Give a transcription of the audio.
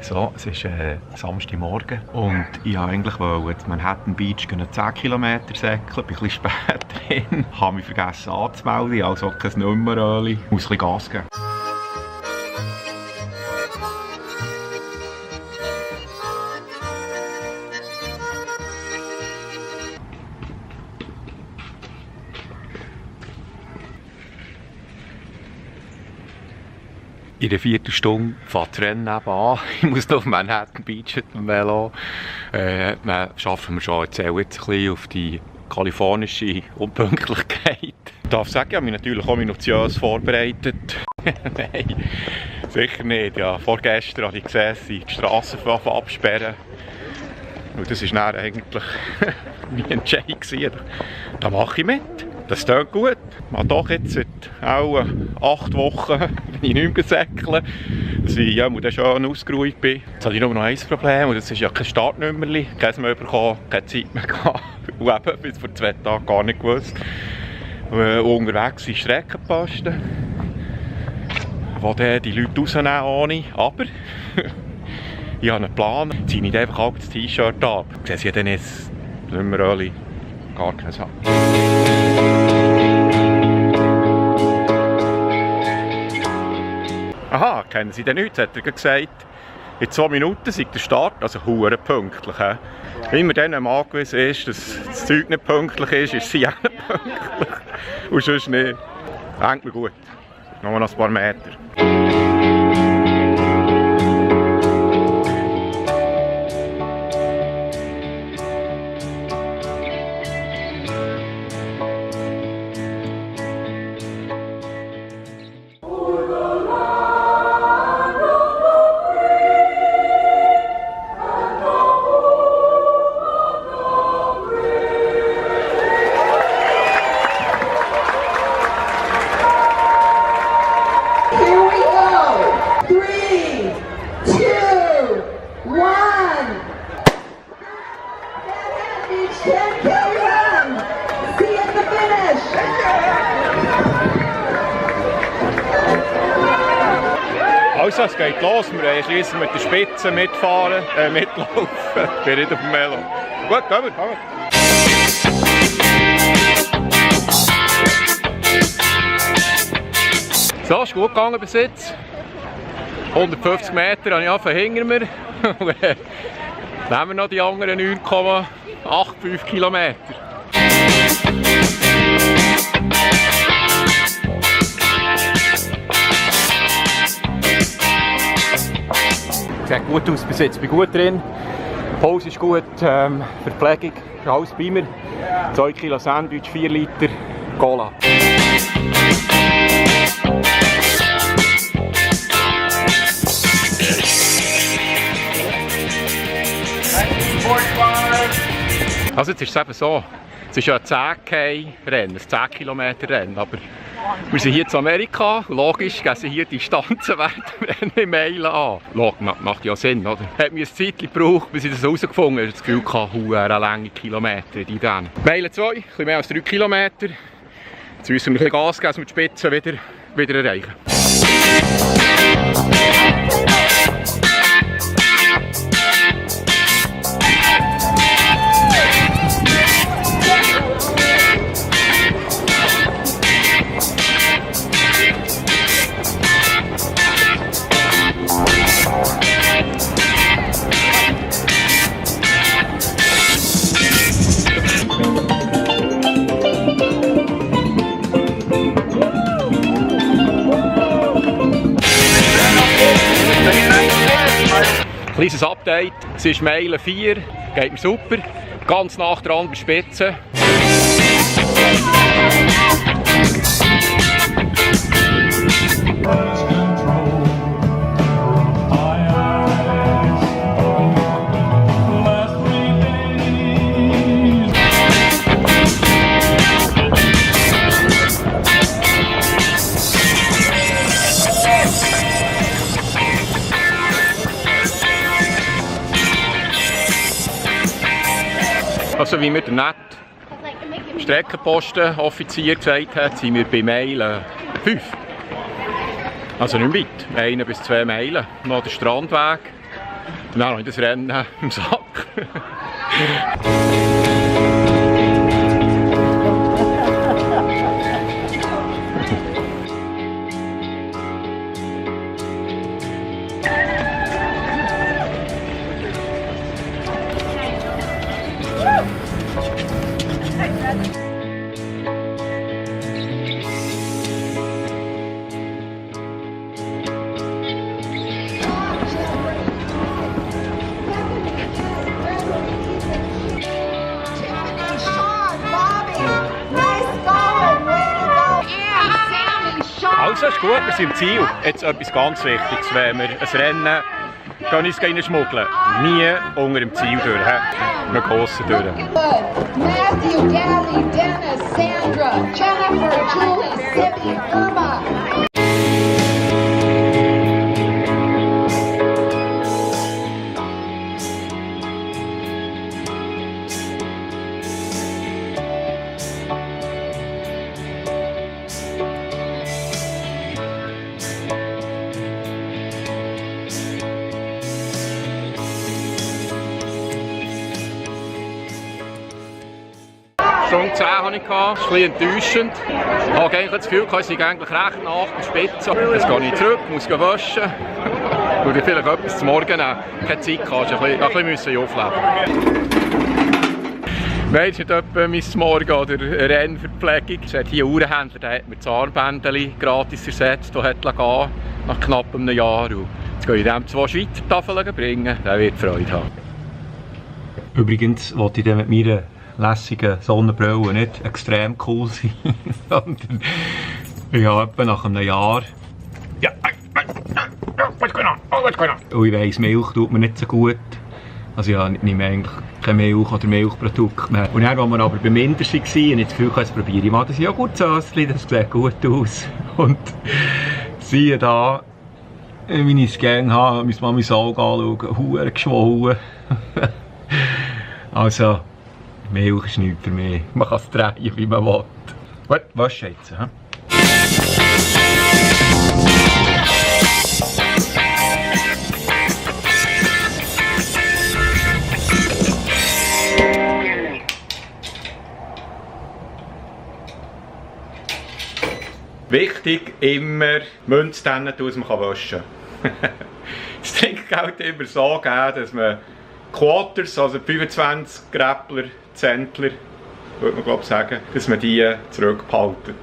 So, es ist Samstagmorgen und ich wollte eigentlich in Manhattan Beach 10 Kilometer säckeln, bin ein bisschen spät drin, habe mich vergessen anzumelden, also kein Nummeröli, muss ein bisschen Gas geben. In einer Viertelstunde fährt das Rennen nebenan. Ich muss noch auf Manhattan Beach mit dem Velo. Dann schaffen wir schon, jetzt ein bisschen auf die kalifornische Unpünktlichkeit. Ich darf sagen, ich habe mich natürlich auch minutiös vorbereitet. Nein, sicher nicht. Ja, vorgestern habe ich gesehen, dass sie die Strassen absperren. Und das war dann eigentlich mein Entscheid. Da mache ich mit. Das klingt gut. Ich habe doch jetzt seit auch 8 Wochen bin ich nicht mehr säckeln, dass ich ja, schön ausgeruht bin. Jetzt habe ich nur noch ein Problem, und das ist ja kein Startnummerli, keins mehr bekommen, keine Zeit mehr gehabt. Und eben bis vor 2 Tagen gar nicht gewusst. Unterwegs sind Streckenposten, wo dann die Leute rausnehmen ohne. Aber ich habe einen Plan, ziehe ich einfach auch das T-Shirt ab. Sehen Sie dann jetzt nicht mehr alle, gar keins haben. Aha, kennen Sie den nicht? Jetzt hat er gesagt, in 2 Minuten sei der Start, also hure pünktlich. Immer dann, wenn man angewiesen ist, dass das Zeug nicht pünktlich ist sie auch nicht pünktlich. Und sonst nicht. Hängt mir gut. Noch ein paar Meter. Also, es geht los. Wir werden schliesslich mit der Spitze mitlaufen. Ich bin nicht auf dem Velo. Gut, gehen wir. So, ist gut gegangen bis jetzt. 150 Meter habe ich angefangen hinter mir. Nehmen wir noch die anderen 9,85 Kilometer. Sieht gut aus bis jetzt, bin gut drin. Die Pause ist gut, Verpflegung ist alles bei mir. 2 Kilo Sandwich, 4 Liter Cola. Also jetzt ist es eben so, es ist ja ein 10K-Rennen, ein 10 Kilometer Rennen, aber wir sind hier in Amerika, logisch gehen sie hier Distanzen während dem Rennen in Meilen an. Macht ja Sinn, oder? Hat mir ein Zeitchen gebraucht, bis ich das herausgefunden habe. Ich habe das Gefühl, eine lange Kilometer in denen. Meilen 2, ein bisschen mehr als 3 Kilometer. Jetzt müssen wir ein bisschen Gas geben, dass wir die Spitze wieder erreichen. Kleines Update, es ist Meile 4, geht mir super, ganz nah dran bei Spitze. Also wie mir der nette Streckenposten-Offizier gesagt hat, sind wir bei Meilen 5. Also nicht weit, 1 bis 2 Meilen. Noch der Strandweg. Und dann habe ich das Rennen im Sack. Also ist gut, wir sind im Ziel. Jetzt etwas ganz Wichtiges, wenn wir ein Rennen reinschmuggeln. Nie unter dem Ziel durch, wir grossen durch. Matthew, Gally, Dennis, Sandra, Jennifer, Julie, Sibby, Irma. Stunde 10 hatte ich, das ist ein bisschen enttäuschend. Ich habe eigentlich das Gefühl, ich sei eigentlich recht nach der Spitze. Jetzt gehe ich zurück, muss waschen. Und vielleicht etwas zum Morgen nehmen. Keine Zeit gehabt, ein bisschen aufleben. Wir haben jetzt nicht etwa mein Z'morgä oder Rennverpflegung. Es hat hier einen Uhrenhändler, der hat mir das Armbändchen gratis ersetzt und hat gehen nach knapp einem Jahr. Und jetzt gehe ich dem 2 Schweizer Tafeln bringen, der wird Freude haben. Übrigens wollte ich dann mit meiner lässigen Sonnenbrille nicht extrem cool sein, sondern ich habe etwa nach einem Jahr und ich weiss, Milch tut mir nicht so gut. Also ja, ich nehme eigentlich keine Milch oder Milchprodukte mehr. Und dann, als wir aber beim Inder waren, habe ich das Gefühl, jetzt probiere ich mal das Joghurtsäuschen, das sieht gut aus. Und siehe da, wie ich es gerne habe, meine Mami ins Auge anschauen, verdammt geschwollen. Also, Milch ist nichts für mich. Man kann es drehen, wie man will. Gut, was jetzt? He? Wichtig, immer Münze tun, dass man waschen kann. Das Trinkgeld immer so geben, dass man Quarters, also 25 Gräppler, Zentler, würde man glaube ich sagen, dass man die zurückbehaltet.